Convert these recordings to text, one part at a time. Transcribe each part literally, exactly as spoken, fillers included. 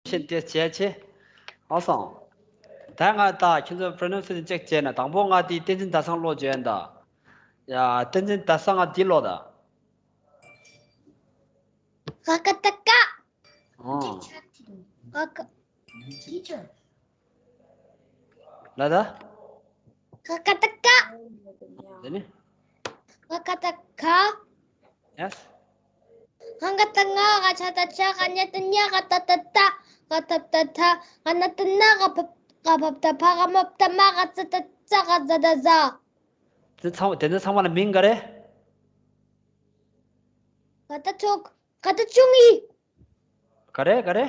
pronunciation test བྱས་ཆེ། ཨོ་སོང་། ད་ང་ད་ཁྱེད་ཚོ་pronunciation check བྱས་ན་དང་པོ་ང་དེ་བསྟན་འཛིན་ཟླ་བཟང་ཀློག་བྱས་ཡིན་ད། ཡ་བསྟན་འཛིན་ཟླ་བཟང་ང་འདི་ཀློག་ད། ཧ་ཀ་ཏ་ཀ། ཨོ། ཧ་ཀ། ལ་ད། ཧ་ཀ་ཏ་ཀ། དེ་ནི། ཧ་ཀ་ཏ་ཀ། Yes། ཧ་ག་ཏ་ང་། ག་ཆ་ཏ་ཅ། ག་ཉ་ཏ་ཉ། ག་ཏ་ཏ་ཏ། ག་ཐ་ཏ་ཐ། ག་ན་ཏ་ན། ག་ཕ་ག་ཕ་ཏ་ཕ། ག་མ་ཏ་མ། ག་ཙ་ཏ་ཙ། ག་ཛ་ཏ་ཛ། དེ་ཚང་དེ་ཚོ་ཚང་མ་ལ་མིང་ག་རེ། ག་ཏ་ཆུང་། ག་ཏ་ཆུང་ཡི། ག་རེ་ག་རེ།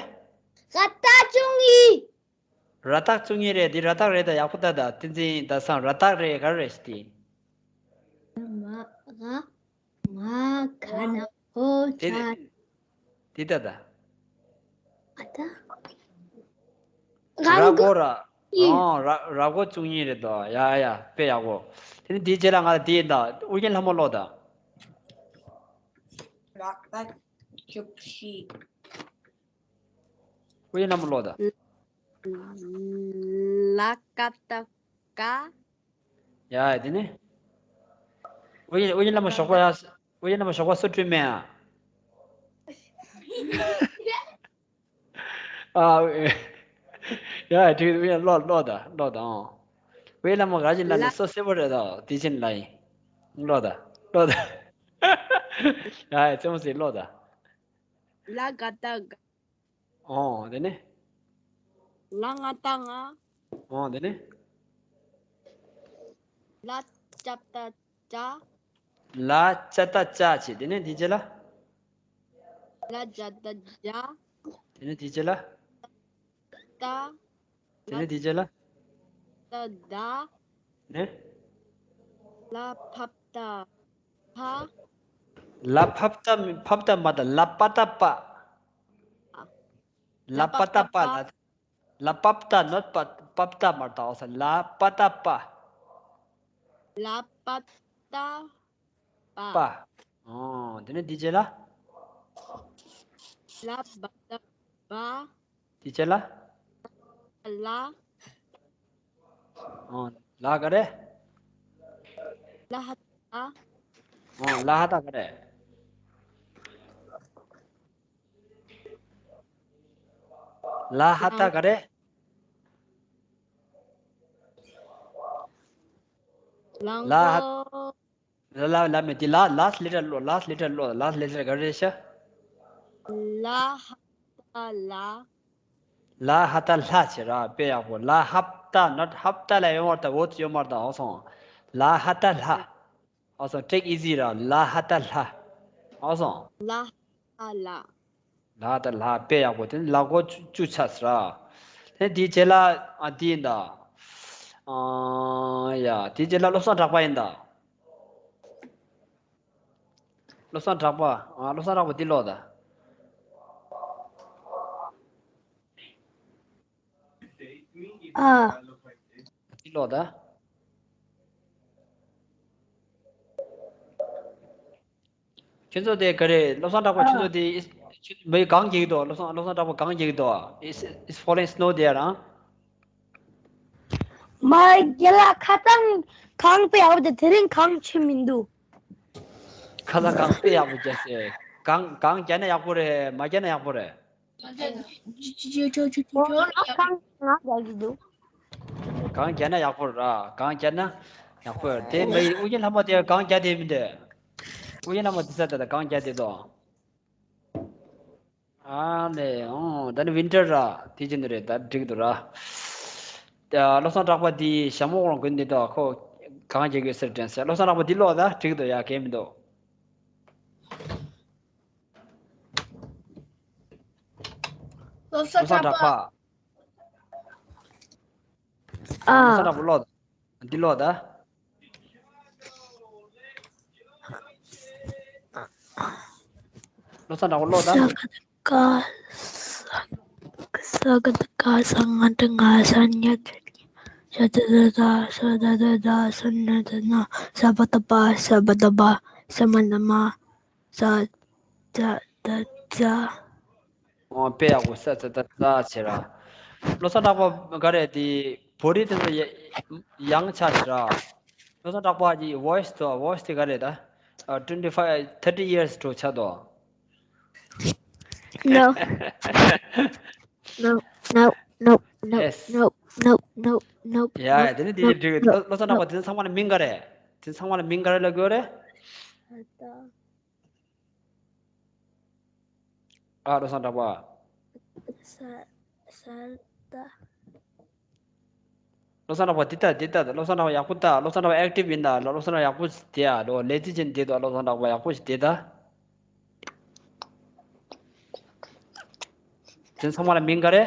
ག་ཏ་ཆུང་ཡི། ར་ཏག་བཙུགས་ངེས་རེད། འདི་ར་ཏག་རེད་ད། ཡག་པོ་ལྟ་ད། བསྟན་འཛིན་ཟླ་བཟང་ར་ཏག་རེད། ག་རེ་རེད་ཟེར་དེ། མ་ག་མ་ག་ན་ཧོ་དེ་ཆ། དེ་ལྟ་ད། ཨ་ད། ར་གོ་ར། ཨོ་ར་ར་གོ་བཙུགས་ངེས་རེད་ད། ཡ་ཡ་དཔེ་ཡག་པོ། དེ་ནི་འདིའི་རྗེས་ལ་ང་ལ་དེ་ཡིན་ད། ཨུ་རྒྱན་ལྷ་མོ་ཀློག་ད། ར་ཏག་བཅུ་བཞི། ཨུ་རྒྱན་ལྷ་མོ་ཀློག་ད། ལ་ཀ་ཏ་ཀ། ཡ་དེ་ནི། ཨུ་རྒྱན་ཨུ་རྒྱན་ལྷ་མོ་ཞོགས་པ་ཡ། ཨུ་རྒྱན་ལྷ་མོ་ཞོགས་པ་སུ་བསྐྲུན་མེད་ཨ། ཨ། ཡ་དེ་ཨུ་རྒྱན་ཀློག་ཀློག་ད་ཀློག་ད་ཨང་། ཨུ་རྒྱན་ལྷ་མོ་ག་ཅིག་ལ་ནི་ལ་སོ་སེ་བོ་རེད་ད། དེ་ཕྱིན་ལ་ཡིན། ཀློག་ད་ཀློག་ད། ཡ་རྩེད་མོ་རྩེ་ཀློག་ད། ལ་ག་ཏ་ག། ཨོ་དེ་ནི། ལ་ང་ཏ་ང་། ཨོ་དེ་ནི། ལ་ཅ་ཏ་ཅ། ལ་ཅ་ཏ་ཅ་བྱས། དེ་ནི་དེའི་རྗེས་ལ། ལ་ཇ་ཏ་ཇ། དེ་ནི་དེའི་རྗེས་ལ། ཏ། དེ་ནི་དེའི་རྗེས་ལ། ཏ་ད། ནི། ལ་ཕ་ཏ་ཕ། ལ་ཕ་ཏ་མི་ཕ་ཏ་མ་ད། ལ་པ་ཏ་པ། ལ་པ་ཏ་པ་ལ། ལ་པ་ཏ་not པ། པ་ཏ་མ་ད་ཨོ་ས། ལ་པ་ཏ་པ། ལ་པ་ཏ་པ། པ། ཨོ་དེ་ནི་དེའི་རྗེས་ལ། ལ་བ་ཏ་བ། དེའི་རྗེས་ལ། ལ། ཨོ་ལ་ག་རེ། ལ་ཧ་ཏ། ཨོ་ལ་ཧ་ཏ་ག་རེ། ལ་ཧ་ཏ་ག་རེ། ལ་ཧ། ལ་ལ་ལ་མེད་དེ། ལ་last letter ཀློག last letter ཀློག last letter ག་རེ་ཤ། ལ་ཧ་ཏ་ལ། ལ་ཧ་ཏ་ལྷ་བྱེད་ར། དཔེ་ཡག་པོ། ལ་ཧབ་ཏ་not ཧབ་ཏ་ལ་ཡོད་མ་རེད་ད། འོ་ཡོད་མ་རེད་ད། ཨོ་སོང་། ལ་ཧ་ཏ་ལྷ། ཨོ་སོང་། take easy ར། ལ་ཧ་ཏ་ལྷ། ཨོ་སོང་། ལ་ཧ་ལ། ལ་ཧ་ཏ་ལྷ། དཔེ་ཡག་པོ། དེ་ནི་ལ་གོ་བཅུ་བཅུ་ཆགས་ཟེར་ར། དེ་འདིའི་རྗེས་ལ་ཨ་འདི་ཡིན་ད། ཨ་ཡ་དེའི་རྗེས་ལ་བློ་བཟང་གྲགས་པ་ཡིན་ད། བློ་བཟང་གྲགས་པ། ཨ་བློ་བཟང་གྲགས་པ་འདི་ཀློག་ད། ཨ། འདི་ཀློག་ད། ཁྱོད་ཚོ་དེ་ག་རེ། བློ་བཟང་གྲགས་པ་ཁྱོད་ཚོ་དེ་ཨིས་ཁྱོད་མི་གངས་རྒྱག་གི་འདུག་བློ་བཟང་བློ་བཟང་གྲགས་པ་གངས་རྒྱག་གི་འདུག It's, it's falling snow there, huh? མ་རྒན་ལགས། ཁ་སང་གངས་དཔེ་ཡག་པོ་དེ་དེ་རིང་གངས་ཆེ་མི་འདུག་ཁ་སང་གངས་དཔེ་ཡག་པོ་རྒྱག་སེ། གངས་གངས་རྒྱག་ན་ཡག་པོ་རེད། མ་རྒྱག་ན་ཡག་པོ་རེད། ཁ་སང་ང་རྒྱག་གི་འདུག་གངས་རྒྱག་ན་ཡག་པོ་རེད་ར། གངས་རྒྱག་ན་ཡག་པོ་རེད། དེ་མ་ཡིན་ཨུ་རྒྱན་ལྷ་མོ་དེ་གངས་རྒྱག་བསྡད་མི་འདུག་ཨུ་རྒྱན་ལྷ་མོ་དེ་ས་ད་ད་གངས་རྒྱག་བསྡད་དོ། ཨ་ལེ། ཨོ་ད་ནི་winter ར། དེ་བྱས་ནི་རེད། ད་འགྲིག་འདུག་ར། ད་བློ་བཟང་གྲགས་པ་འདི་ཞྭ་མོ་གོང་གོན་འདི་དོ། ཁོ་གངས་རྒྱག་གི་ཟེར་དྲན་སོང་། བློ་བཟང་གྲགས་པ་འདི་ཀློག་ད། འགྲིག་འདུག་ཡ་གལ་མི་འདུག་བློ་བཟང་གྲགས་པ། ཨ། བློ་བཟང་གྲགས་པ་ཀློག་ད། འདི་ཀློག་ད། བློ་བཟང་གྲགས་པ་ཀློག་ད། ས་ག་ད་ག་ས་ག་ད་ག་ས་ང་ད་ང་ས་ཉ་ད་ཉ་ཤ་ད་ད་ད་ཤ་ད་ད་ད་ཤ་ན་ད་ན་ས་བ་ད་བ་ས་བ་ད་བ་ས་མ་ད་མ་ས་ད་ད་ད། ཨོ་དཔེ་ཡག་པོ་ས་ས་ད་ས་བྱེད་ར། བློ་བཟང་གྲགས་པ་ག་རེ་དེ་བོ་རི་དེ་ཚོ་ཡ་ཡང་ཆ་བྱེད་ར། བློ་བཟང་གྲགས་པ་གི་voice དོ་voice དེ་ག་རེ་ད། ཨ་twenty five thirty years འགྲོ་ཆ་དོ། No. No. No. No. No. Yes. No. No. No. No. ཡ་ཡ་དེ་ནི་དེ་འགྲིག་གི། བློ་བློ་བཟང་གྲགས་པ་དེ་ཚང་མ་ལ་མིང་ག་རེ། དེ་ཚང་མ་ལ་མིང་ག་རེ་ལབ་དགོས་རེད། ཨ་བློ་བཟང་གྲགས་པ། ས་ས་ད། བློ་བཟང་གྲགས་པ་འདི་ལྟ་འདི་ལྟ། བློ་བཟང་གྲགས་པ་ཡག་པོ་ལྟ། བློ་བཟང་གྲགས་པ་active ཡིན་ད། བློ་བཟང་གྲགས་པ་ཡག་པོ་བསྡད་ཡ། ལོ་ལས་རྩིས་ཅན་བསྡད་དོ། བློ་བཟང་གྲགས་པ་ཡག་པོ་ཞིག་བསྡད་ད། དེ་ཚང་མ་ལ་མིང་ག་རེ།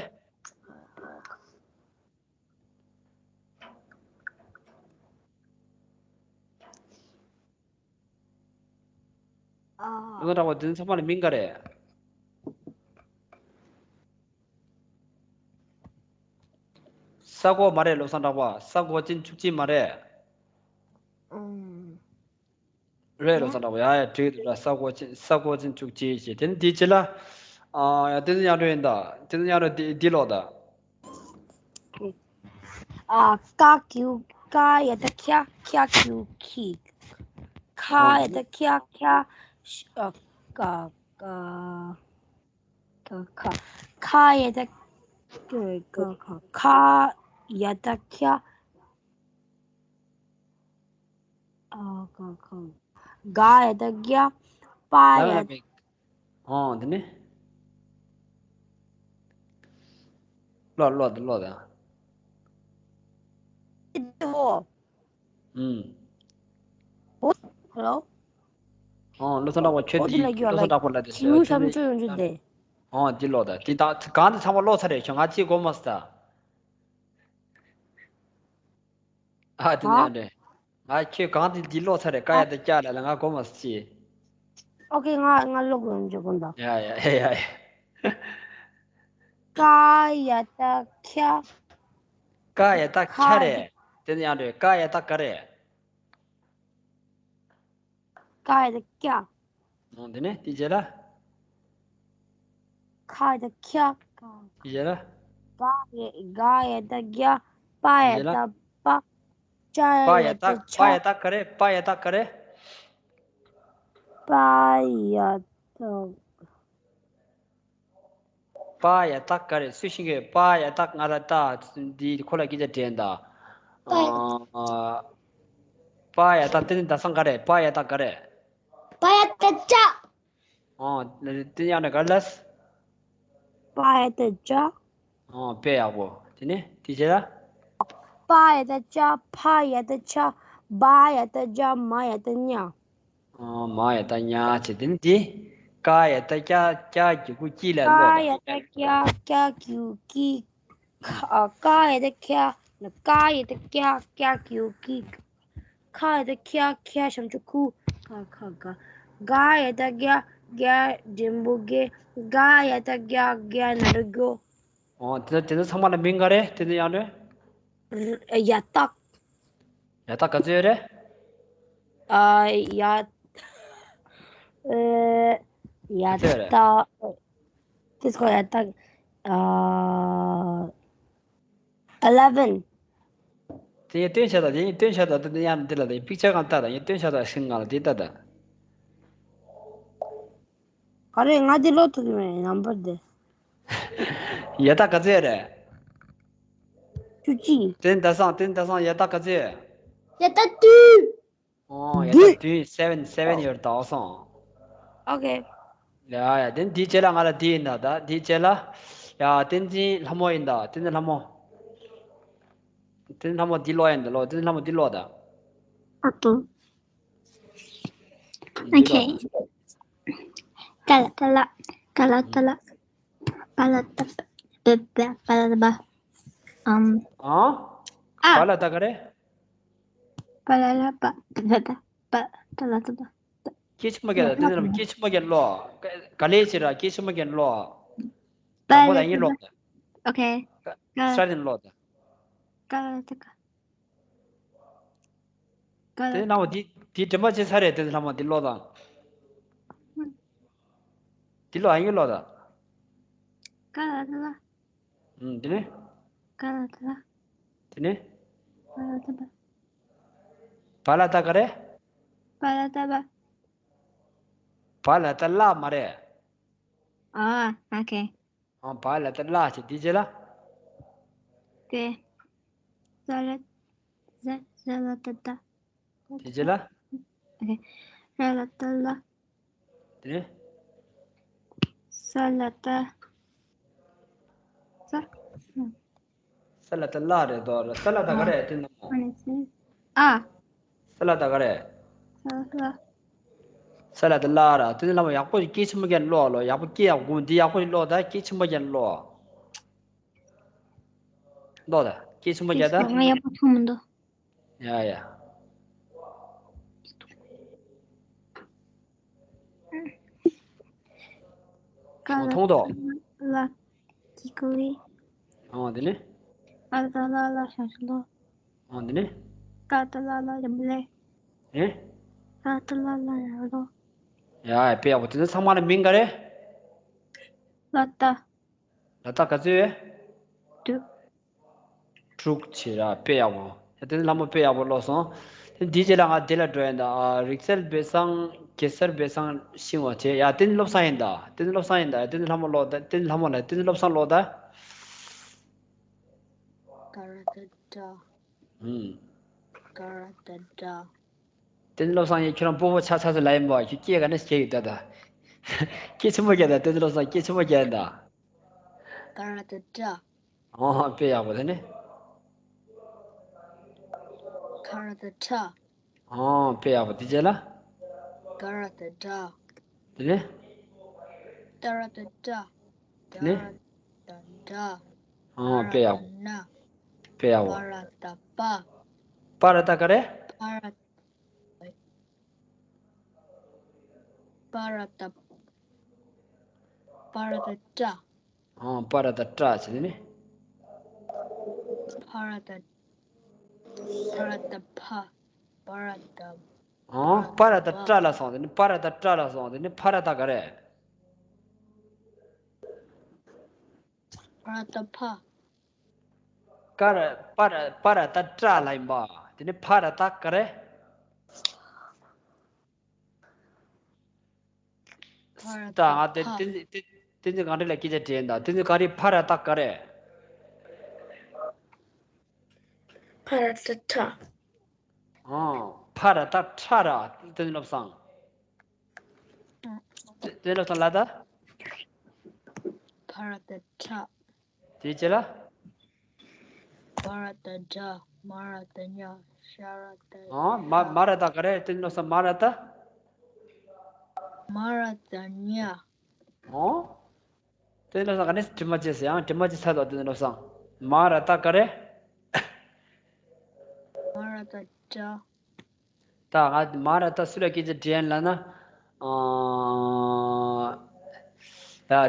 ཨ། བློ་བཟང་གྲགས་པ་དེ་ཚང་མ་ལ་མིང་ག་རེ། ས་གོ་མ་རེད། བློ་བཟང་གྲགས་པ་ས་གོ་ཅན་བཅུ་གཅིག་མ་རེད། ཨུམ། རེད། བློ་བཟང་གྲགས་པ་ཡ་ཡ་འགྲིག་འདུག་ར། ས་གོ་ཅན་ས་གོ་ཅན་བཅུ་གཅིག་ཞེས་དེ་ནི་འདི་ཅི་ལ། ཨ་ཡ་དེ་ཚོ་མཉམ་འགྲོ་ཡིན་ད། དེ་ཚོ་མཉམ་འགྲོ་འདི་འདི་ལོག་ད། ཨ་ཀ་ཀྱུ་ཀ་ཡ་ད་ཁྱ་ཁྱ་ཀྱུ་ཁྱི། ཁ་ཡ་ད་ཁྱ་ཁྱ་ཤ་ཨ་ཀ་ཀ་ཀ་ཁ་ཁ་ཡ་ད་ཀ་ཀ་ཁ་ཡ་ད་ཁྱ། ཨ་ཀ་ཁ། ག་ཡ་ད་རྒྱ། པ་ཡ། ཨོ་དེ་ནི། ལོ་ལོ་དེ་ལོ་དང་། ཨུམ། ཧེ་ལོ། ཨོ་བློ་བཟང་གྲགས་པ་ཁྱོད་འདི་བློ་བཟང་གྲགས་པ་ལ་དེ་ཞུ་བཤམ་བཅུ་ཡོང་རྒྱུ་དེ། ཨོ་འདི་ལོ་དང་འདི་དག་གང་དེ་ཚང་མ་ལོ་ཚར་རེད། ཁྱོད་ང་གཅིག་གོ་མ་སོང་ད། ཨ་དེ་ནས་ཨ་འདྲེ། ང་ཁྱོད་གང་དེ་འདི་ཀློག་ཚར་རེད། ཀ་ཡ་ད་ཀྱ་ལ་ལ་ང་གོ་མ་སི། ཨོ་ཁེ། ང་ང་ཀློག་དགོས་འཇོག་གོ་འདུག་ཡ་ཡ་ཡ་ཡ། ཀ་ཡ་ད་ཀྱ། ཀ་ཡ་ད་ཀྱ་རེད། དེ་ནས་ཨ་འདྲེ་ཀ་ཡ་ད་ཀ་རེད། ཀ་ཡ་ད་ཀྱ། ཨོ་དེ་ནས་དེ་རྗེས་ལ། ཁ་ཡ་ད་ཁྱ། དེ་རྗེས་ལ། ག་ཡ་ག་ཡ་ད་རྒྱ། པ་ཡ་ད་པ། ཅ་ཡ་ད་ཅ། པ་ཡ་ད་ག་རེ། པ་ཡ་ད་ག་རེ། པ་ཡ་ད། པ་ཡ་ད་ག་རེ། སུ་ཤེས་ཀྱི་ཡོད། པ་ཡ་ད། ང་ལ་ད་འདི་ཁོ་ལ་སྐད་ཆ་དྲན་ད། པ་ཡ་ད། དེ་ནི་ད་སང་ག་རེ། པ་ཡ་ད་ག་རེ། པ་ཡ་ད་ཅ། ཨོ། དེ་ཡང་ནི་ག་ལས། པ་ཡ་ད་ཅ། ཨོ་དཔེ་ཡག་པོ། དེ་ནི་དེ་རྗེས་ལ། པ་ཡ་ད་ཅ། ཕ་ཡ་ད་ཆ། བ་ཡ་ད་བྱ། མ་ཡ་ད་མྱ། ཨོ་མ་ཡ་ད་མྱ་བྱས། དེ་ནི་དེ། ཀ་ཡ་ད་ཀྱ། ཀྱ་གི་གུ་ཀྱི་ལ་ཀ་ཀློག་ཡ་ད་ཀྱ། ཀྱ་གི་གུ་ཀྱི། ཨ། ཀ་ཡ་ད་ཀྱ། ཀ་ཡ་ད་ཀྱ། ཀྱ་གི་གུ་ཀྱི། ཁ་ཡ་ད་ཁྱ། ཁྱ་ཞབས་ཀྱུ་ཁུ། ཁ་ཁ་ག། ག་ཡ་ད་གྱ། གྱ་འགྲེང་བུ་གྱེ། ག་ཡ་ད་གྱ། གྱ་ན་རོ་གྱོ། ཨོ་དེ་དེ་ཚོ་ཚང་མ་ལ་མིང་ག་རེ། དེ་ཚོ་ཡང་རེ། ཡ་ཏག་ཡ་ཏག་ག་ཚོད་ཡོད་རེད། ཨ། ཡ། ཨེ། ཡ་ཏག་དེ་ཚོ་ཡ་ཏག་ཨ། eleven། དེ་ཡིན་སྟོན་བྱ་དང་། དེ་ཡིན་སྟོན་བྱ་དང་། དེ་ཡང་འདི་ལ་དེ་པིག་ཅར་གང་ལྟ་དང་། ཡིན་སྟོན་བྱ་དང་ཤིང་ང་ལ་དེ་ལྟ་དང་། ག་རེ། ང་དེ་ཀློག་ཐུབ་ཀྱི་མེད། ནམ་བར་དེ། ཡ་ཏག་ག་ཚོད་རེད། བཅུ་གཅིག་དེ་ད་སང་། དེ་ད་སང་ཡ་ཏག་ག་ཚོད། ཡ་ཏག་བདུན། ཨོ་ཡ་ཏག་བདུན། seven seven ཡོད་ད་སང་། ཨོ་ཁེ། ཡ་ཡ། དེ་འདི་རྗེས་ལ་ང་ལ་འདི་ཡིན་ད། ད་འདི་རྗེས་ལ། ཡ་བསྟན་འཛིན་ལྷ་མོ་ཡིན་ད། བསྟན་འཛིན་ལྷ་མོ། བསྟན་འཛིན་ལྷ་མོ་འདི་ཀློག་ཡིན་ད། ལོ། བསྟན་འཛིན་ལྷ་མོ་འདི་ཀློག་ད། ཨོ་ཁེ། ཨོ་ཁེ། ཀ་ལ་ཀ་ལ། ཀ་ལ་ཀ་ལ། པ་ལ་ཏ་པ། པ་པ་པ་ལ་ཏ་པ། ཨམ། ཨ། ཨ། པ་ལ་ཏ་ག་རེ། པ་ལ་ལ་པ། པ་ལ་ཏ་པ། པ་པ་ལ་ཏ་པ། སྐད་ཆ་མ་རྒྱག་ད། དེ་ནས་སྐད་ཆ་མ་རྒྱག་ལོ། ག་ལེ་བྱེད་ར། སྐད་ཆ་མ་རྒྱག་ལོ། པ་ལ་ཏ་པ། ཨོ་ཁེ། ས་ར་ནས་ལོ་ད། པ་ལ་ཏ་ག། དེ་ནང་བ་འདི་འདི་དྲན་པ་བྱེད་ས་རེད། དེ་ལྷ་མོ་འདི་ཀློག་དང་། འདི་ཀློག་ཨ་ཡིན་ཀློག་དང་། ག་ལ་ཏ་ལ། ཨུམ། དེ་ནས། ག་ལ་ཏ་ལ། དེ་ནས། བ་ལ་ཏ་བ། བ་ལ་ཏ་ག་རེ། བ་ལ་ཏ་བ། བ་ལ་ཏ་ལ་མ་རེད། ཨ། ཨོ་ཁེ། ཨ། བ་ལ་ཏ་ལ་བྱས། དེའི་རྗེས་ལ། ཏེ། ས་ལ། ཟ། ཟ་ལ་ཏ་ཏ། དེའི་རྗེས་ལ། ཨོ་ཁེ། ར་ལ་ཏ་ར། དེ་ནས། ས་ལ་ཏ། ས། ས་ལ་ཏ་ལ་རེད་དོ། ས་ལ་ཏ་ག་རེ། ཏེ་ནི་མོ། ཨ་ནི་ཚེ། ཨ། ས་ལ་ཏ་ག་རེ། ས་ལ། ས་ལ་ཏ་ལ་ར། ཏེ་ནི་ལྷ་མོ། ཡག་པོ་ཞིག་སྐད་ཆེན་པོ་བརྒྱབ་ཀློག་ལོ། ཡག་པོ་སྐད་ཡག་པོ་གོ། འདི་ཡག་པོ་ཞིག་ཀློག་ད། སྐད་ཆེན་པོ་བརྒྱབ་ཀློག་ཀློག་ད། སྐད་ཆེན་པོ་བརྒྱབ་ད། ང་ཡག་པོ་མཐོང་མི་འདུག་ཡ་ཡ། ག་ལ་མཐོང་དོ། ལ་ཀི་ཀོ་ལི། ཨོ་དེ་ནི། ཨ་ཏ་ལ་ལ་ཤ་ཤ་ལོ། ཨོ་དེ་ནི། ཀ་ཏ་ལ་ལ་ལེམ་ལེ། ཨེ། ཀ་ཏ་ལ་ལ་ཡ་ལོ། ཡ་ཡ། དཔེ་ཡག་པོ། དེ་ཚོ་ཚང་མ་ལ་མིང་ག་རེ། ལ་ཏ། ལ་ཏ་ག་ཚོད་ཡོད། དྲུག་དྲུག་བྱས་ར། དཔེ་ཡག་པོ། ཡ། དེ་ནི་ལྷ་མོ་དཔེ་ཡག་པོ་ཀློག་སོང་། དེ་འདིའི་རྗེས་ལ་ང་དེ་ལ་འགྲོ་ཡིན་ད། ཨ། རིག་རྩལ་སྦས་གསང་གེ་སར་སྦས་གསང་ཤིང་བ་བྱས། ཡ། དེ་ནི་བློ་བཟང་ཡིན་ད། དེ་ནི་བློ་བཟང་ཡིན་ད། དེ་ནི་ལྷ་མོ་ཀློག་ད། དེ་ནི་ལྷ་མོ་ལ། དེ་ནི་བློ་བཟང་ཀློག་ད། ཀ་ར་ཏ་ཏྲ། ཨུམ། ཀ་ར་ཏ་ཏྲ། དེ་ནི་བློ་བཟང་ཡིན། ཁྱོད་རང་སྤོ་བོ་ཆགས་ཆགས་སུ་ལ་ཡིན་པ། ཁྱོད་སྐད་ག་ནས་སྐྱེ་ཡོད་ད་ད། སྐད་ཆེན་པོ་རྒྱག་ད། དེ་ནི་བློ་བཟང་སྐད་ཆེན་པོ་རྒྱག་ཡིན་ད། ཀ་ར་ཏ་ཏྲ། ཨོ། དཔེ་ཡག་པོ། དེ་ནི། ཁ་ར་ཏ་ཁྲ། ཨོ། དཔེ་ཡག་པོ། དེ་རྗེས་ལ། ག་ར་ཏ་གྲ། དེ་ནི། ཏ་ར་ཏ་ཏྲ། དེ་ནི། ད་ར་ཏ་དྲ། ཨོ། དཔེ་ཡག་པོ། ན། དཔེ་ཡག་པོ། པ་ར་ཏ་པ། པ་ར་ཏ་ག་རེ། པ་ར། པ་ར་ཏ། པ་ར་ཏ་ཏྲ། ཨང་། པ་ར་ཏ་ཏྲ་བྱས་ནས། ཕ་ར་ཏ། ཕ་ར་ཏ་ཕ། པ་ར་ཏ། ཨང་། པ་ར་ཏ་ཏྲ་ལ་སོང་། དེ་ནི་པ་ར་ཏ་ཏྲ་ལ་སོང་། དེ་ནི་ཕ་ར་ཏ་ག་རེ། ཕ་ར་ཏ་ཕ། ཀ་ར། པ་ར། པ་ར་ཏ་ཏྲ་ལ་ཡིན་པ། དེ་ནི་ཕ་ར་ཏ་ག་རེ། ཕ་ར་ཏ། ད་ང་དེ་ཕ། དེ་དེ་དེ་ཚོ་གང་འདྲ་ལ་སྐད་ཆ་དྲིས་ཡིན་ད། དེ་ཚོ་ག་རེ། ཕ་ར་ཏ་ག་རེ། ཕ་ར་ཏ་ཁྲ། ཨང་། ཕ་ར་ཏ་ཁྲ་ར། དེ་ཚོ་བློ་བཟང་། དེ་དེ་བློ་བཟང་ལ་ད། ཕ་ར་ཏ་ཁྲ། དེའི་རྗེས་ལ། པ་ར་ཏ་དྲ། མ་ར་ཏ་ཉ། ཤ་ར་ཏ། ཨང་། མ། མ་ར་ཏ་ག་རེ། དེ་ཚོ་བློ་བཟང་། མ་ར་ཏ། མ་ར་ཏ་ཉ། ཨང་། དེ་ཚོ་བློ་བཟང་ག་ནས་དྲི་མ་བྱས་ཟེར། ཡང་དྲི་མ་བྱས་ཚར་དོ། དེ་ཚོ་བློ་བཟང་། མ་ར་ཏ་ག་རེ། མ་ར་ཏ་དྲ། ད་ང་མ་ར་ཏ་སུ་ལ་སྐད་ཆ་དྲིས་ཡིན་ལབ་ན། ཨ། ད། ཨ།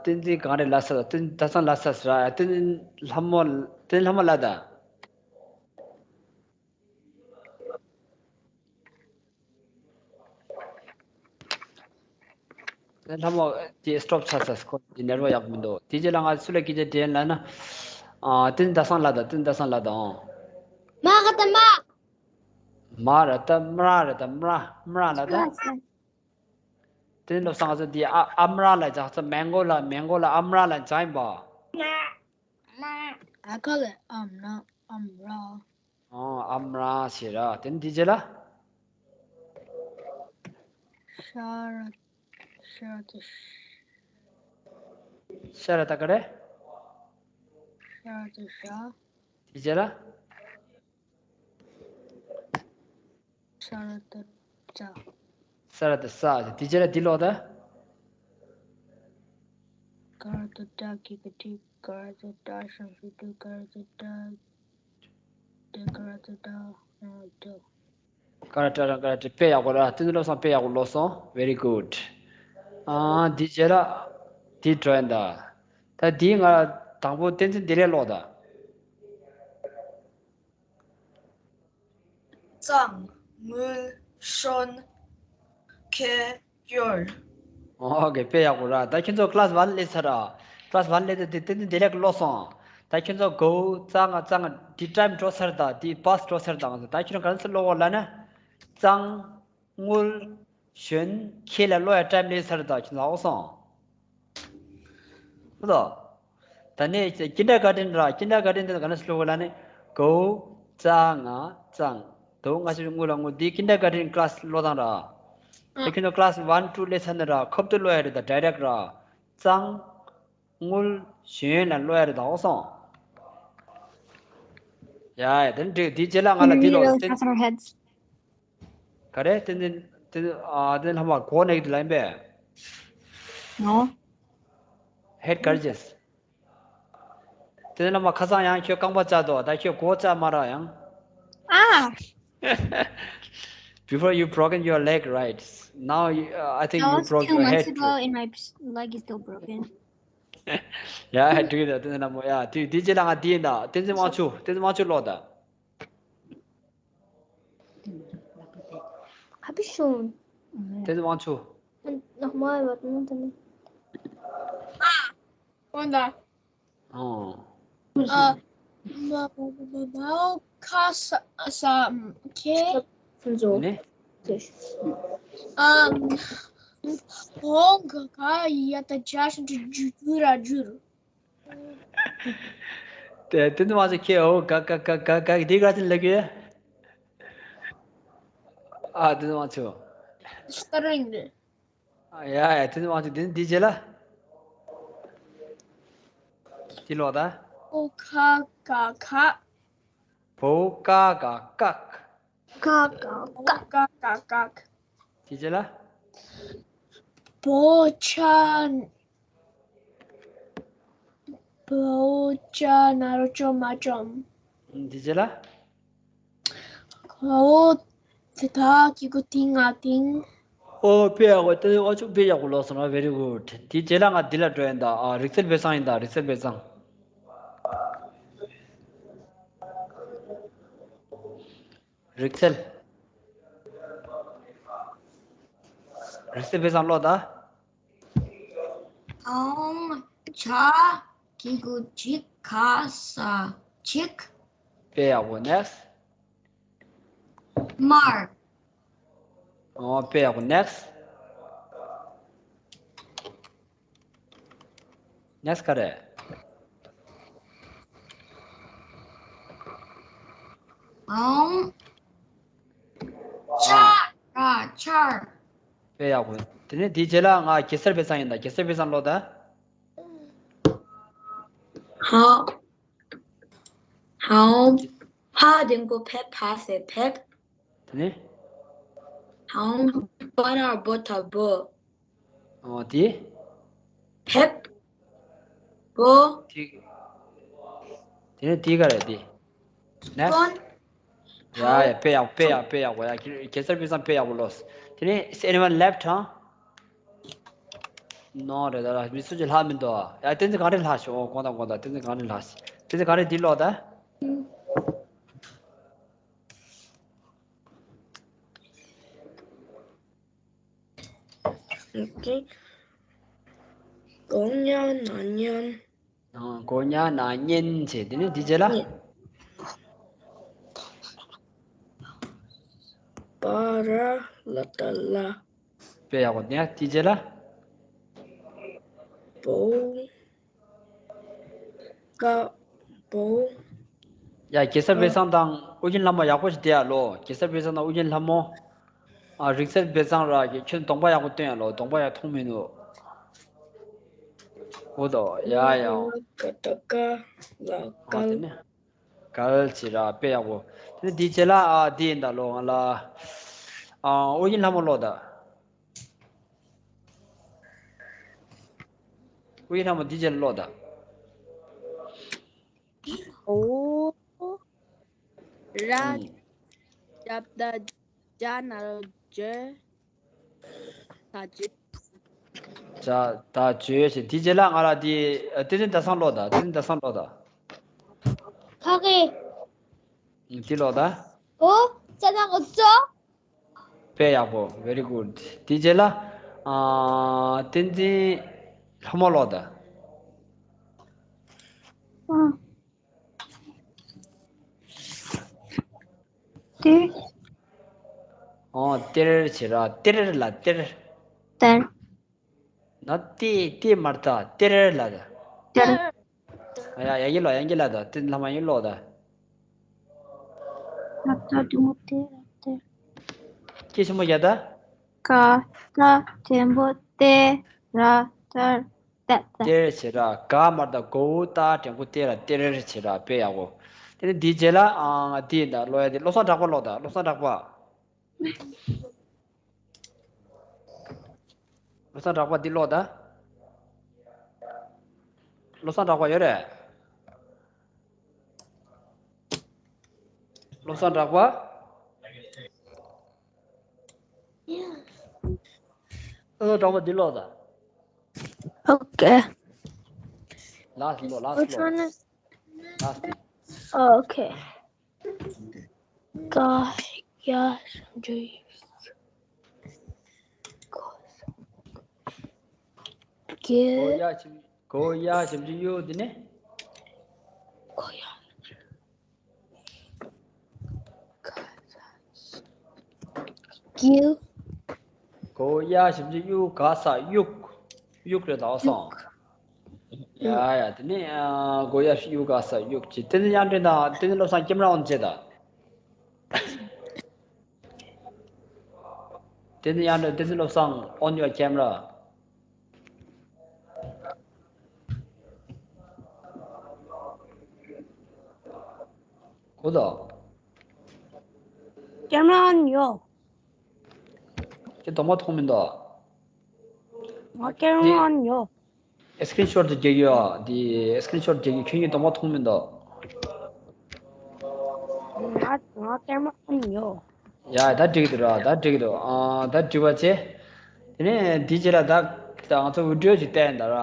བསྟན་འཛིན་གངས་རི་ལ་ས། བསྟན། ད་སང་ལ་ས་ཟེར་ར། བསྟན་འཛིན་ལྷ་མོ། བསྟན་འཛིན་ལྷ་མོ་ལ་ད། ལྷ་མོ་དེ་སི་ཊོབ་ཆགས་ཚར། ཁོ་དེ་ནེཊ་ཝརཀ་ཡག་པོ་མི་འདུག་དེ་རྗེས་ལ་ང་སུ་ལ་སྐད་ཆ་དྲིས་ཡིན་ལབ་ན། ཨ། བསྟན་འཛིན་ཟླ་བཟང་ལ་ད། བསྟན་འཛིན་ཟླ་བཟང་ལ་ད། ཨང་། མ་ག་ད་མ། མ་ར་ཏ་མ་ར་ཏ་མ་ར། མ་ར་ལ་ད། དེ་བློ་བཟང་ཚོ་འདི་ཨ། ཨ་མ་ར་ལ་ཇག་ཚོ། མེང་གོ་ལ། མེང་གོ་ལ་ཨ་མ་ར་ལ་ཇག་ཡིན་པ། ཨ་ཁ་ལ་ཨ་མ་ར། ཨ་མ་ར། ཨོ། ཨ་མ་ར་ཟེར་ར། དེ་ནི་དེའི་རྗེས་ལ། ཤ་ར། ཤ་ར་ཏ། ཤ་ར་ཏ་ག་རེ། ཤ་ར་ཏ་ཤ། དེའི་རྗེས་ལ། ས་ར་ཏ་ས། ས་ར་ཏ་ས། དེ་རྗེས་ལ་འདི་ཀློག་ད། ག་ར་ཏ་ཏྲ་གི་ག་ཏྲི། ག་ར་ཏ་ཏྲ་ཤང་ཤུ་ཏུ། ག་ར་ཏ་ཏྲ་ཏ། ག་ར་ཏ་ཏྲ་རང་ཏུ། ག་ར་ཏ་རང་། ག་ར་ཏ། དཔེ་ཡག་པོ་ར། བསྟན་འཛིན་བློ་བཟང་དཔེ་ཡག་པོ་ཀློག་སོང་། Very good། ཨ། འདི་རྗེས་ལ་འདི་འགྲོ་ཡིན་ད། ད་འདི་ང་དང་པོ་བསྟན་འཛིན་བདེ་ལེགས་ཀློག་ད། གཙང་། དངུལ། ཧྲོན། ཁེ། གཡོར། ཨོ་ཀེ། དཔེ་ཡག་པོ་ར། ད་ཁྱོད་ཚོ་class one སླེབས་ཚར་ར། class one སླེབས་ཏེ་དེ་དེ་དེ་ལེགས་ཀློག་སོང་། ད་ཁྱོད་ཚོ་གོ་ཙ་ང་ཙ་ང་དེ་time འགྲོ་ཚར། ད་དེ་bus འགྲོ་ཚར། ད་ང་ཚོ་ད་ཁྱོད་ཚོ་ག་ཚོད་ཀློག་གོ་ལབ་ན། ཙང་། དངུལ། ཞོན། ཁེ་ལ་ཀློག་ཡ་time སླེབས་ཚར། ད་ཁྱོད་ཚོ་ཨོ་སོང་། ཨོ་ད། ད་ནས་kindergarten ར། kindergarten དེ་ག་ནས་ཀློག་གོ་ལབ་ན། གོ་ཙ་ང་ཙང་། དོ་ང་ཞིག་དངུལ་ལ་དངུལ། དེ་kindergarten class ཀློག་སྟངས་ར། ད་ཁྱོད་ཚོ་class one two སླེབས་ཚར་ནས་ར། ཁབ་ཏུ་ཀློག་ཡ་རེད། ད་direct ར། ཙང་། དངུལ། ཞོན་ལ་ཀློག་ཡ་རེད། ད་ཨོ་སོང་། ཡ་ཡ། དེ་འགྲིག་དེའི་རྗེས་ལ་ང་ལ་དེ་ལོ་དེ། ག་རེ་དེ་དེ་དེ། ཨ་དེ་ལྷ་མ་གོ་negative ལ་ཡིན་པས། No. head ག་རེ་བྱས། དེ་ལྷ་མ་ཁ་སང་ཡང་ཁྱོད་རྐང་པ་བཅག་འདུག་ད་ཁྱོད་མགོ་བཅག་མ་རག་ཡང་། Ah. Before you broken your leg, right? Now you, uh, I think that you was broke two your months head ago, too. And my leg is still broken. ཡ་འགྲིག་རེད། དེ་ན་མོ་ཡ་དེ་དེ་རྗེས་ལ་ང་དེ་ཡིན། ད་བསྟན་འཛིན་དབང་ཕྱུག་བསྟན་འཛིན་དབང་ཕྱུག་ཀློག་ད། Habe ich schon. བསྟན་འཛིན་དབང་ཕྱུག Nochmal, warte mal, dann. ཨོ་ད། ཨོ། ཨ། མ་མ་མ་མ་ཁ་ས་ས་ཁེ། ཕུན་ཚོགས། ནི། ཨམ། ཧོང་ག་ག་ཡ་ད་ཇ་ཤིན་ཏུ་ཇུ་ཇུ་ར་ཇུ་རུ། དེ་དེ་ནི་མ་ཟེར་ཁེ། ཨོ་ག་ག་ག་ག་ག་འདི་ག་ཅིན་ལབ་ཀྱི། ཨ་དེ་ནི་མ་ཚོ། སྟ་རིང་རེད། ཡ་ཡ། དེ་ནི་མ་ཚོ་དེ་ནི་འདི་རྗེས་ལ། འདི་ཀློག་ད། ཨོ་ཁ་ག་ཁ། བོ་ཀ་ག་ཀག་ཀ་ཀ་ཀ། ཀ་ཀ་ཀ་ཀ། དེ་རྗེས་ལ། བོ་ཆ། བོ་ཆ་ན་རོ་ཅོ་མ་ཅོམ། དེ་རྗེས་ལ། ཁོ་དེ་དག་གི་གུ་ཏིང་ང་ཏིང་། ཨོ་དཔེ་ཡག་པོ། དེ་ཨ་ཅུ་དཔེ་ཡག་པོ་ཀློག་སོང་ན། very good། དེ་རྗེས་ལ་ང་འདི་ལ་འགྲོ་ཡིན་ད། ཨ་རིག་རྩལ་དཔེ་བཟང་ཡིན་ད། རིག་རྩལ་དཔེ་བཟང་། རིག་རྩལ། རིག་རྩལ་དཔེ་བཟང་ཀློག་ད། ཨོང་ཆ་གི་གུ་ཅིག་ཁ་ས་ཅིག་དཔེ་ཡག་པོ། next། མར། ཨོ་དཔེ་ཡག་པོ། next། next ག་རེ། ཨོང་ཆ་ར་ཆར། དཔེ་ཡག་པོ། དེ་ནས་དེའི་རྗེས་ལ་ང་གེ་སར་དཔེ་བཟང་ཡིན་ད། གེ་སར་དཔེ་བཟང་ཀློག་ད། ཧའོ། ཧའོ། ཕ་དེ་གུ་ཕེབས། ཕ་ཟེར་ཕེབས། དེ་ནས། ཧའོ། པ་ར་བོ་ད་བོ། ཨོ་དེ། ཕེབས། བོ། དེ། དེ་ནས་དེ་ག་རེ་དེ། next། ཀོན། ཡ་ཡ། དཔེ་ཡག་དཔེ་ཡག་དཔེ་ཡག་པོ་ཡ། གེ་སར་དཔེ་བཟང་དཔེ་ཡག་པོ་ཀློག་དེ་ནས་is anyone left, huh? No རེད་ད་ར། མི་སུ་གཅིག་ལྷག་མི་འདུག་ཡ་བསྟན་འཛིན་གངས་རི་ལྷག་ཤོག་ཨོ་དགོངས་དག་དགོངས་དག་བསྟན་འཛིན་གངས་རི་ལྷག་བསྟན་འཛིན་གངས་རི་འདི་ཀློག་ད། Okay. གོ་ཉ་ན་ཉན། ཨང་། གོ་ཉ་ན་ཉན་བྱས། དེ་ནས་དེའི་རྗེས་ལ། པ་ར་ལ་ཏ་ལ། དཔེ་ཡག་པོ། དེ་ནས་དེའི་རྗེས་ལ། བོ། ཀ་བོ། ཡ་གེ་སར་དཔེ་བཟང་དང་ཨོ་རྒྱན་ལྷ་མོ་ཡག་པོ་ཞིག་བལྟས་ཡ་ཀློག་གེ་སར་དཔེ་བཟང་དང་ཨོ་རྒྱན་ལྷ་མོ། ཨ་རིག་རྩལ་དཔེ་བཟང་ར་གི་ཁྱོད་གདོང་པ་ཡག་པོ་སྟོན་ཡ་ཀློག་གདོང་པ་ཡག་མཐོང་མི་འདུག་འོ་དོ། ཡ་ཡ། ཀ་ཏ་ཀ་ལ་ཨ་དེ་ཀལ། ནས་གལ་ཆེ་ར། དཔེ་ཡག་པོ། དེ་ནས་དེའི་རྗེས་ལ་ཨ་དེ་ཡིན་ད་ཀློག་ང་ལ། ཨ་ཨོ་རྒྱན་ལྷ་མོ་ཀློག་ད། ཨོ་རྒྱན་ལྷ་མོ་དེའི་རྗེས་ལ་ཀློག་ད། འོ། ར། ཨུམ། རྒྱབ་ད་རྒྱ་ན་རོ་རྒྱུ། ད་རྒྱུ། ད་ད་རྒྱུ་ཞེས། དེའི་རྗེས་ལ་ང་ལ་དེ་བསྟན་འཛིན་ཟླ་བཟང་ཀློག་ད། བསྟན་འཛིན་ཟླ་བཟང་ཀློག་ད། ཁ་གི། དེ་ཀློག་ད། ཨོ། ཙ་ན་གོ་ཙོ། དཔེ་ཡག་པོ། very good། དེའི་རྗེས་ལ། ཨ། བསྟན་འཛིན་ལྷ་མོ་ཀློག་དང་། ཨ། ཏེ། ཨོ། གཏེར་བྱེད་ར། གཏེར་ལ་གཏེར། གཏེར། ན་ཏེ་ཏེ་མར་ད་གཏེར་ལ་ད། གཏེར། ཡ་ཡ་གི་ལོ་ཡ་གི་ལ་ད་ཏེ་ལ་མ་ཡི་ལོ་ད། ན་ཏ་དྲེན་པོ་ཏེ་ར་གཏེར། སྐད་ཆེན་པོ་རྒྱག་ད། ག་ཏ་དྲེན་པོ་ཏེ་ར་གཏེར། ཏེ་ཏེ། གཏེར་བྱེད་ར། ག་མར་ད་གོ་ཏ་དྲེན་པོ་ཏེ་ར་གཏེར་བྱེད་ར། དཔེ་ཡག་པོ། དེ་ནས་འདིའི་རྗེས་ལ་ཨང་འདི་ཡིན་ད། ཀློག་ཡ་དེ་བློ་བཟང་གྲགས་པ་ཀློག་ད། བློ་བཟང་གྲགས་པ། བློ་བཟང་གྲགས་པ་འདི་ཀློག་ད། བློ་བཟང་གྲགས་པ་ཡོད་རེད། བློ་བཟང་གྲགས་པ། བློ་བཟང་གྲགས་པ་འདི་ཀློག་ད། Okay. Last ཀློག last ཀློག Which one is? Last. Oh, okay. ག་ཡ་ཞབས་ཀྱུ་གུ། གོ་ཡ་ཞབས། གོ་ཡ་ཞབས་ཀྱུ་གུ་འདི་ནི། གོ་ཡ། ག་ས། གུ། གོ་ཡ་ཞབས་ཀྱུ་གུ་ག་ས་གཡུག་གཡུག་རེད་ད། འོ་སོང་། ཡ་ཡ། དེ་ནས་ཨ། གོ་ཡ་གཡུ་ག་ས་གཡུག་ཅིག་བསྟན་འཛིན་དབྱངས་སྒྲོན་དང་བསྟན་འཛིན་བློ་བཟང་ཀེམ་ར་ཨོན་བྱེད་དང་། བསྟན་འཛིན་དབྱངས་སྒྲོན། བསྟན་འཛིན་བློ་བཟང་on your camera. གོ་ད། ཀེམ་ར་ཨོན་ཡོད། ཁྱེད་གདོང་པ་མཐོང་མི་འདུག་ང་ཀེམ་ར་ཨོན་ཡོད། ཨེ། སི་ཀི་རིན་ཤོཊ་དེ་རྒྱག་ཡོད། དེ་ཨེ། སི་ཀི་རིན་ཤོཊ་རྒྱག་ཡོད། ཁྱོད་ཀྱི་གདོང་པ་མཐོང་མི་འདུག་ང་ང་ཀེམ་ར་ཨོན་ཡོད། ཡ་ད་འགྲིག་འདུག་ར། ད་འགྲིག་འདུག་ཨ། ད་འགྲིག་པ་བྱས། དེ་ནས་དེའི་རྗེས་ལ་ད་ད་ང་ཚོ་བི་ཌི་ཡོ་ཅིག་བལྟས་ཡིན་ད་ར།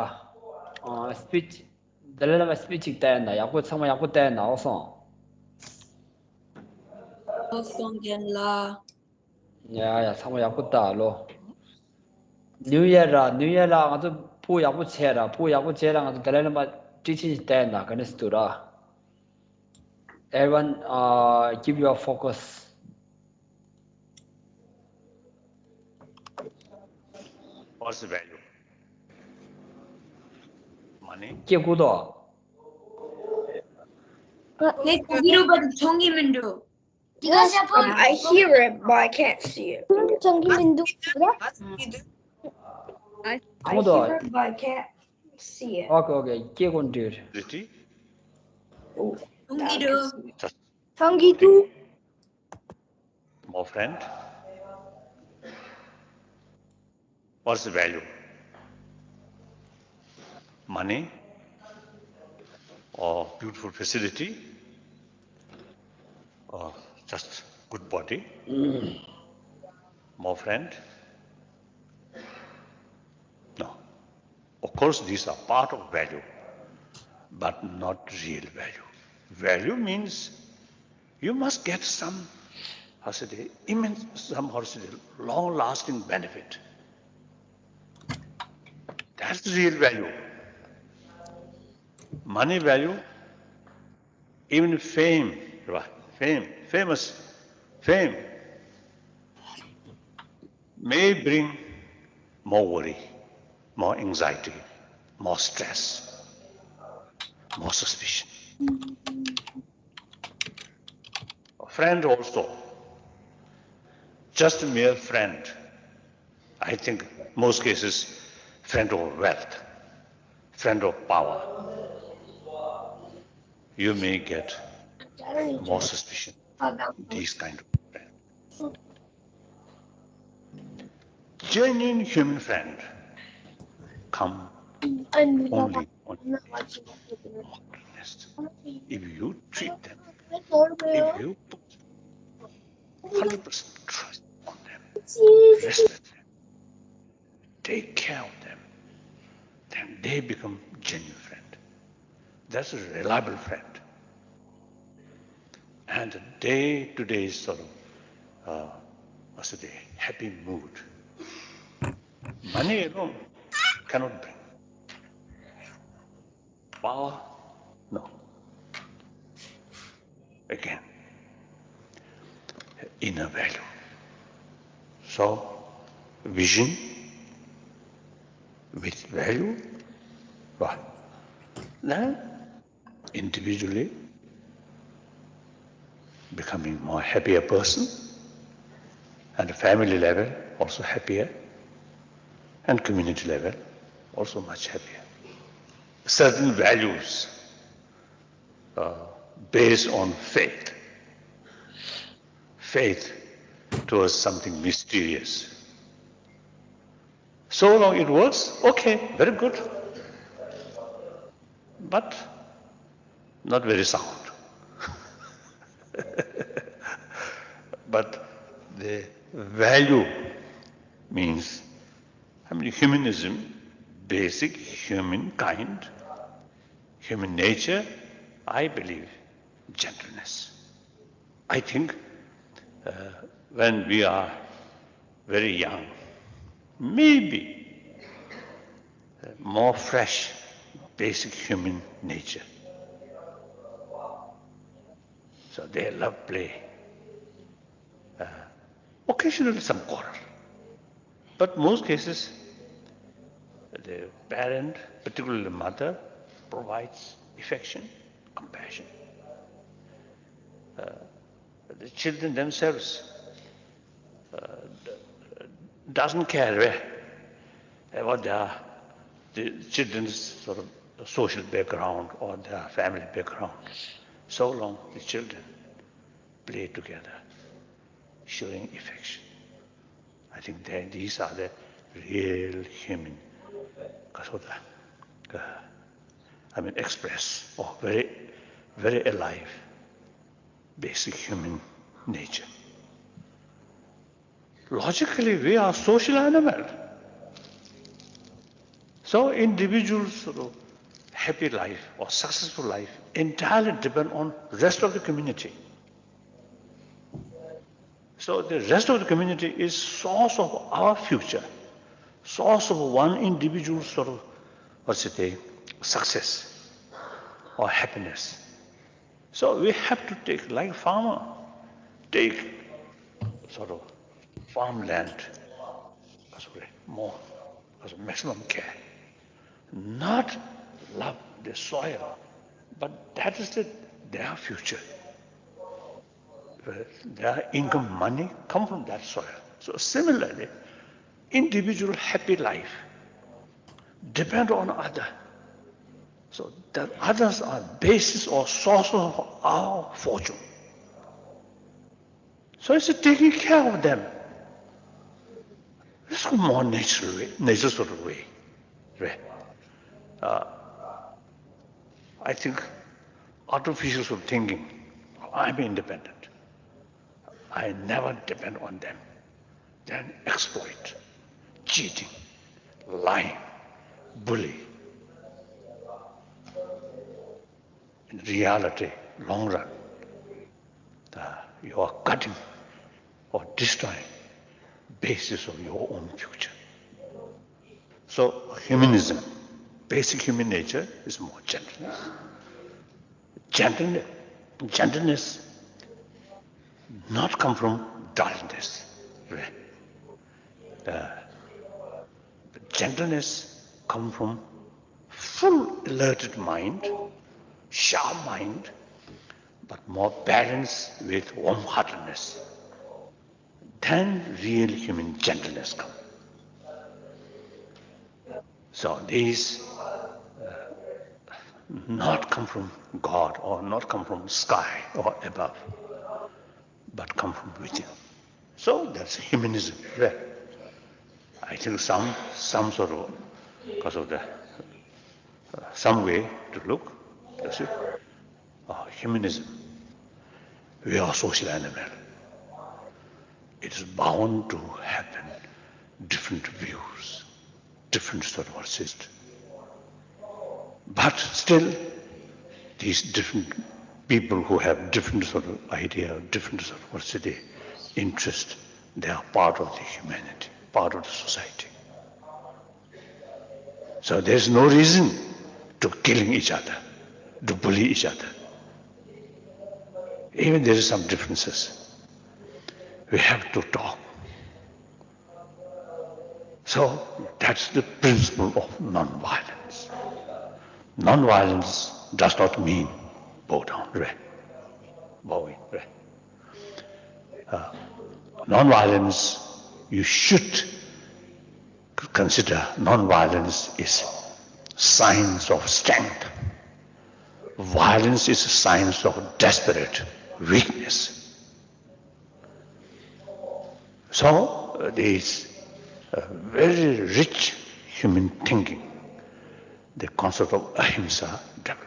ཨ། སི་པིཆ། དཱ་ལའི་ལ་མ་སི་པིཆ་ཅིག་བལྟས་ཡིན་ད། ཡག་པོ་ཚང་མ་ཡག་པོ་བལྟས་ཡིན་ད། འོ་སོང་། འོ་སོང་རྒན་ལགས། ཡ་ཡ། ཚང་མ་ཡག་པོ་ལྟ་ལོ། ནིའུ་ཡར་ར། ནིའུ་ཡར་ལ་ང་ཚོ་ཕྲུ་གུ་ཡག་པོ་བྱས་ར། ཕྲུ་གུ་ཡག་པོ་བྱས་ར། ང་ཚོ་དཱ་ལའི་ལ་མ་ཊི་ཆིང་ཞིག་བལྟས་ན་ག་འདྲ་སེ་འདུག་ར། Everyone, uh, keep your focus. What's the value? Money? སྐྱེ་དགུ་དོ། ངས་གོ་གི་རེད་པ། མཐོང་གི་མི་འདུག Because I hear it, but I can't see it. ཚང་གི་མི་འདུག་ར། I མཐོང་དོ། Hear it, but I can't see it. Okay, okay. སྐྱེ་དགུ་འདྲི། Pretty. Oh, མཐོང་གི་འདུག་ཚང་གི་འདུག My friend, what's the value? Money or beautiful facility or just good body? My friend? No. Of course, these are part of value, but not real value. Value means you must get some, how should I say, immense, some, how should I say, long-lasting benefit. That's the real value. Money value, even fame, right? Fame, famous, fame may bring more worry, more anxiety, more stress, more suspicion. A friend also, just a mere friend, I think most cases, friend of wealth, friend of power, you may get more suspicion. These kind of friends. Genuine human friend come only on the basis of goodness. If you treat them, if you put hundred percent trust on them, respect them, take care of them, then they become genuine friend. That's a reliable friend. And day to day sort of, uh, what's the happy mood Money alone cannot bring power. No. Again, inner value. So, vision with value, right? Then individually becoming more happier person, and family level also happier, and community level also much happier. Certain values uh, based on faith, faith towards something mysterious. So long it works, okay, very good, but not very sound. But the value means, I mean, humanism, basic humankind, human nature, I believe, gentleness. I think uh, when we are very young, maybe uh, more fresh, basic human nature. So they love play. Uh, occasionally some quarrel. But most cases, the parent, particularly the mother, provides affection, compassion. Uh, the children themselves uh, doesn't care eh, about their, the children's sort of social background or their family background. So long the children play together, showing affection. I think that these are the real human, uh, I mean, express or very, very alive basic human nature. Logically, we are social animal. So individuals' sort of happy life or successful life entirely depend on rest of the community. So the rest of the community is source of our future, source of one individual's sort of, what's it, success or happiness. So we have to take, like farmer, take sort of farmland, sorry, more, maximum care. Not love the soil, but that is the, their future. Uh, their income, money come from that soil. So similarly, individual happy life depend on other. So that others are basis or source of our fortune. So it's taking care of them. It's a more natural way, natural sort of way. Right? Uh, I think artificial sort of thinking, I'm independent. I never depend on them. Then exploit, cheating, lying, bully. In reality, long run, uh, you are cutting or destroying basis of your own future. So humanism, basic human nature is more gentleness. Gentleness, gentleness not come from dullness. Right? Uh, gentleness come from full alerted mind, sharp mind, but more balanced with warm-heartedness. Then real human gentleness comes. So these uh, not come from God or not come from sky or above, but come from within. So that's humanism. Right? I think some some sort of, because of the uh, some way to look, you see, uh, humanism. We are social animal. It is bound to happen different views, different sort of system. But still, these different people who have different sort of idea, different sort of city interest, they are part of the humanity, part of the society. So there's no reason to killing each other, to bully each other. Even there is some differences, we have to talk. So that's the principle of non-violence. Non-violence does not mean bow down, right? Bowing, right? Uh, non-violence, you should consider non-violence is signs of strength. Violence is signs of desperate weakness. So, uh, this uh, very rich human thinking, the concept of ahimsa developed.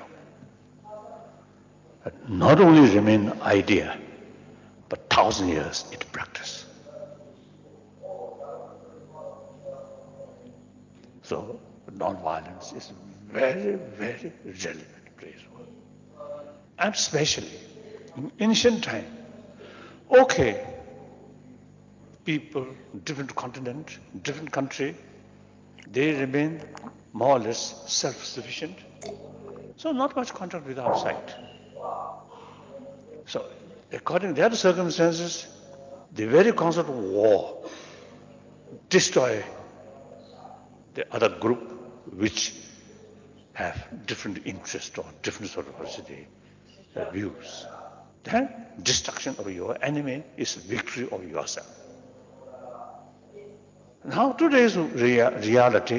Uh, not only remain idea, but thousand years it practice. So, non-violence is very, very relevant place. And especially in ancient time, okay, people, different continent, different country, they remain more or less self-sufficient. So not much contact with outside. So according to their circumstances, the very concept of war destroy the other group which have different interests or different sort of, let's say, uh, views. Then destruction of your enemy is victory of yourself. Now today's rea- reality